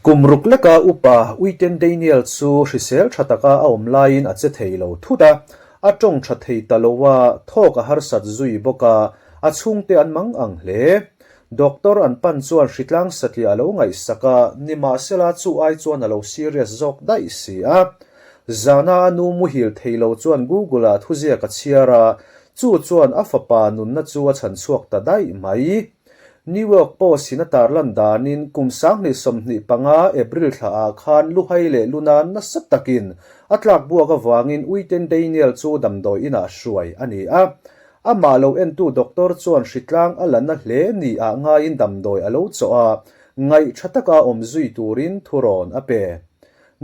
Kum ruk leka upa Uiten Daniel chu hrisel tha taka a awm laiin a che thei lo thut a, a tawng tha thei ta lo a, thawk a harsat zui bawk a, a chhungte an mang ang hle. Doctor an pan chuan hritlang satliah a lo ngaihsak a, nimahsela chu ai chuan a lo serious zawk daih si a. Zana a nu muhil thei lo chuan Google-ah thuziak a chhiar a, chu chuan a fapa nunna chu a chhan chhuak ta daih mai. New York Post-in a tarlan danin kum 2025 April thlaah khan luhai leh luna nasa takin a tlakbuak avangin Uiten Daniel chu damdawi inah hruai a ni a. Amah lo entu doctor chuan hritlang a la na hle ni ah ngaiin damdawi a lo chawh a, ngaih tha taka awm zui turin thurawn a pe.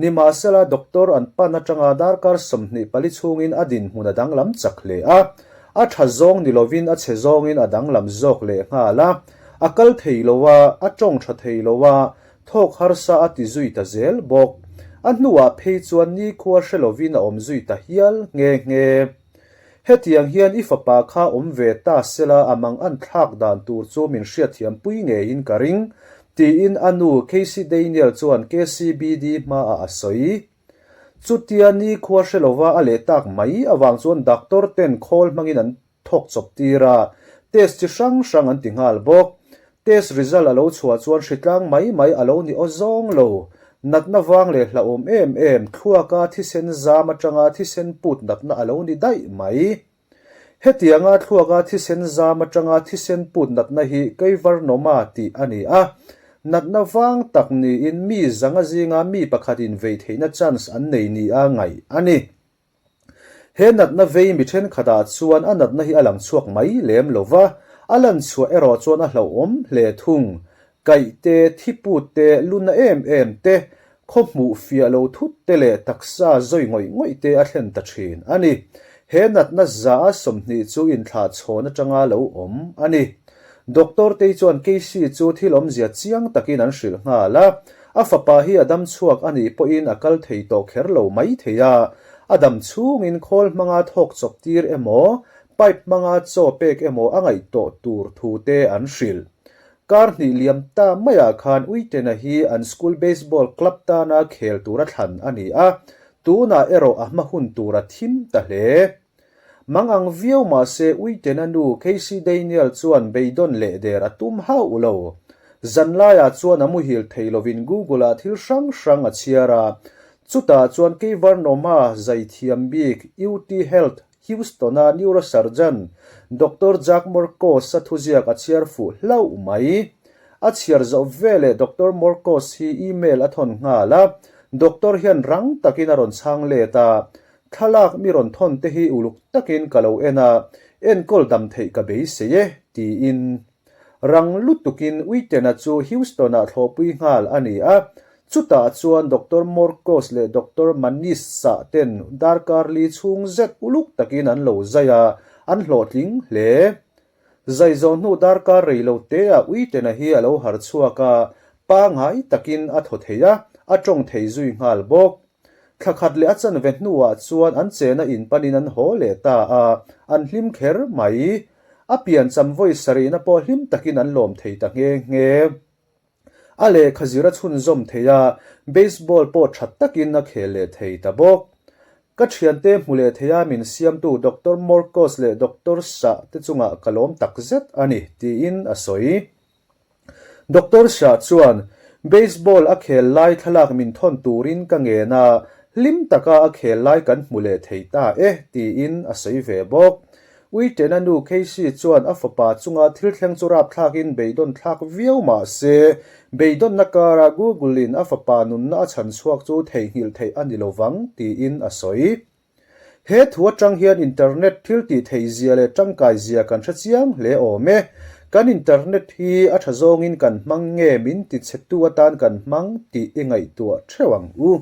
Nimahsela doctor an pan atanga darkar 24 chhungin a dinhmun a danglam chak hle a, a tha zawng ni lovin a chhe zawngin a danglam zawk leh nghal a, a kal thei lo a, a tawng tha thei lo a, thawk harsa a ti zui ta zel bawk. A hnuah phei chuan nikhua hre lovin a awm zui ta hial nghe nghe. Hetiang hian i fapa kha awm ve ta sela a mang an thlak dan tur chu min hriatthiam pui ngeiin ka ring, tiin a nu Casey Daniel chuan KCBD hmaah a sawi. Chutia nikhua hre lova a leh tak mai avang chuan doctor ten khawl hmangin an thawk chawp tir a, test chi hrang hrang an ti nghal bawk. Test result a lo chhuah chuan hritlang mai mai a lo ni aw zawng lo. Natna vang leh hlauhawm em em, thluaka thisen zam atanga thisen put natna a lo ni daih mai. Hetianga thluaka thisen zam atanga thisen put natna hi Cavernoma tih a ni a. Natna vang tak niin mi zanga zinga mi pakhatin vei theihna chance an nei nia ngaih a ni. He natna vei mi thenkhatah chuan a natna hi a lang chhuak mai lem lo va, a lan chhuah erawh chuan a hlauhawm hle thung. Kaih te, thiput te, luna em em te, khaw hmuh fiah lo thut te leh taksa zawi ngawih ngawih te a thlen ta thin a ni. He natna za a 20 chu inthlah chhawn atanga lo awm a ni. Doctor tei chuan Casey chu thil awmzia chiang takin an hrilh nghal a, A fapa hi a dam chhuak a nih pawhin a kal thei tawh kher lo mai thei a, a dam chhungin khawl hmanga thawk chawp tir emaw, pipe hmanga chaw pek emaw a ngaih tawh tur thu te an hrilh. Kar hnih liam ta maiah khan Uitena hi an school baseball club tana khel tura thlan a ni a, tunah erawh a hma hun tur a thim ta hle. Mang ang viau mahse Uitena nu Casey Daniel chuan beidawn leh der a tum hauh lo. Zanlaiah chuan a muhil thei lovin Google-ah thil hrang hrang a chhiar a, chutah chuan Keivarnawma zaithiam bik UT Health Houston-a neurosurgeon Doctor Jack Morcos-a thuziak a chhiar fuh hlauh mai. A chhiar zawh veleh Doctor Morcos hi email a thawn nghal a, doctor hian rang takin a rawn chhang let a, Thlalak mi rawn thawn te hi uluk takin ka lo en a, enkawl dam theih ka beisei e, tiin. Rang lutukin Uitena chu Houston-ah thlawhpui nghal a ni a, chutah chuan Doctor Morcos leh Doctor Manis-a ten darkar li chhung zet uluk takin an lo zai a, an hlawhtling hle. Zai zawh hnu darkar rei lo teah Uitena hi a lo har chhuak a, pangngai takin a thaw thei a, a tawng thei zui nghal bawk. Thla khat leh a chanve hnuah chuan an chena in panin an haw leh ta a, an hlim kher mai. A piancham vawi sarihna pawh hlim takin an lawm thei ta nghe nghe. A lehkha zir a chhunzawm thei a, baseball pawh tha takin a khel leh thei ta bawk. Ka thiante hmu leh thei a min siamtu Doctor Morcos leh Doctor Shah te chungah ka lawm takzet a ni, tiin a sawi. Doctor Shah chuan, Baseball a khel lai thlalak min thawn turin ka ngen a, hlim taka a khel lai kan hmu leh thei ta e, tiin a sawi ve bawk. Uitena nu Casey chuan a fapa chunga thil thleng chu rapthlakin beidawn thlak viau mah se, beidawnna kara Google-in a fapa nunna a chhan chhuak chu theihnghilh theih a ni lovang, tiin a sawi. He thu atang hian internet thil tih theih zia leh tangkai zia kan hre chiang hle awm e. Kan internet hi a tha zawngin kan hmang nge min ti chhetu atan kan hmang tih i ngaihtuah theuh ang u.